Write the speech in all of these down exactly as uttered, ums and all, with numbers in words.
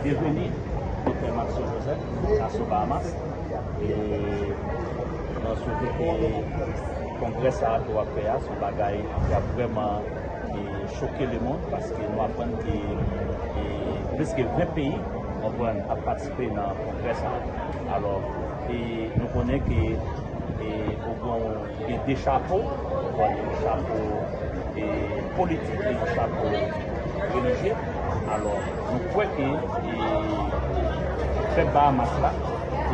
Byenveni, Doktè Maxo Joseph, Nassau Bahamas. E nou swete ke kongrè sa a ke w ap fè a, se yon bagay ki ap vrèman, e, choke lemonn, paske nou aprann ke, e, plis ke ven peyi, w konprann, ap patisipe nan kongrè sa a. Alò, e nou konnen ke, e, ou gen, gen de chapo, ou konprann, yon chapo, e, politik e yon chapo relijye. Alò, nou kwè ke, e, pèp Bahamas la,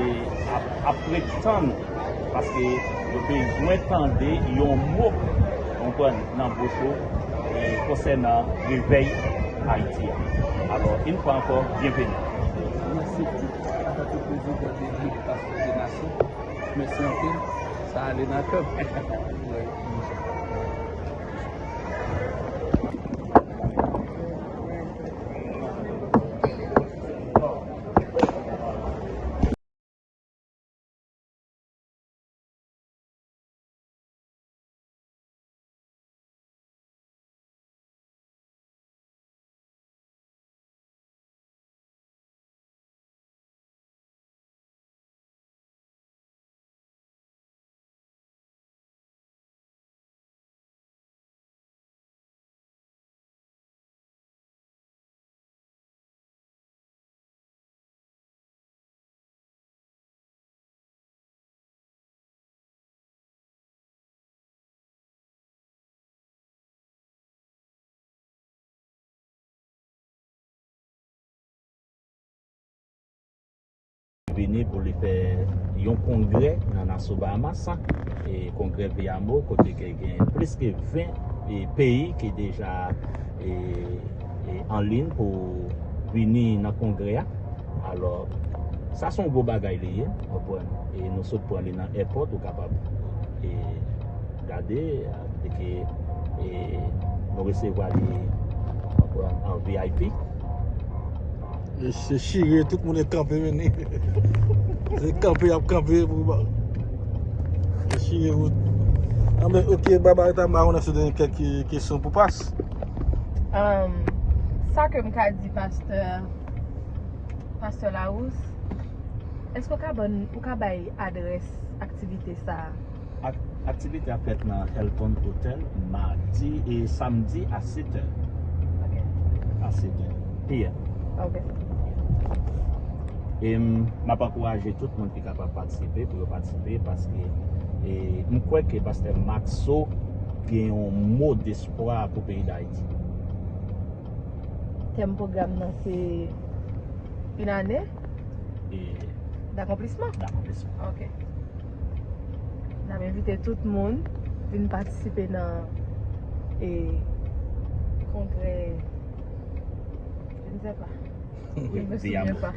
e, ap, ap ret tann, paske yo bezwen tande yon mo, w konprann, nan bouch ou, e, konsènan revèy Ayiti a. Alò, yon fwa ankò, byenveni. Mèsi tou, antanke prezidan de Lig Pasifik de Nasyon. Mèsi anpil. Sa ale nan kè m. Vini pou li fè yon kongrè nan Nassau Bahamas, e kongrè Veyamo, kote ke gen plis ke ven, e, peyi ki deja, e, e, an liy pou vini nan kongrè a. Alò, sa se yon gwo bagay li ye, w konprann. E nou sot pran li nan èpòt, ou kapab, e, gade, e, ke, e, nou resevwa li, w konprann, an V I P. E se chire, tout moun e kanpe, men. Se kanpe, y ap kanpe pou ba. Se chire wout. Anben, ok, Baba, eta m pa konnen si w te gen kèk kesyon pou Pas. Sa ke m ka di, pastè, pastè Larousse, èske w ka ban, ou ka bay adrès aktivite sa a? Ak-, aktivite a fèt nan Hilton Hotel, madi e samdi a sèt è. Ok. A sèt è. P M. Ok. E m, m ap ankouraje tout moun ki kapab patisipe, pou yo patisipe, paske, e, m kwè ke pastè Maxo gen yon mo despwa pou peyi Dayiti. Tèm pwogram nan se une année, e, d'accomplissement. D'accomplissement. Ok. N ap envite tout moun vin patisipe nan, e, kongrè, je ne sais pas. Je ne me souviens pas.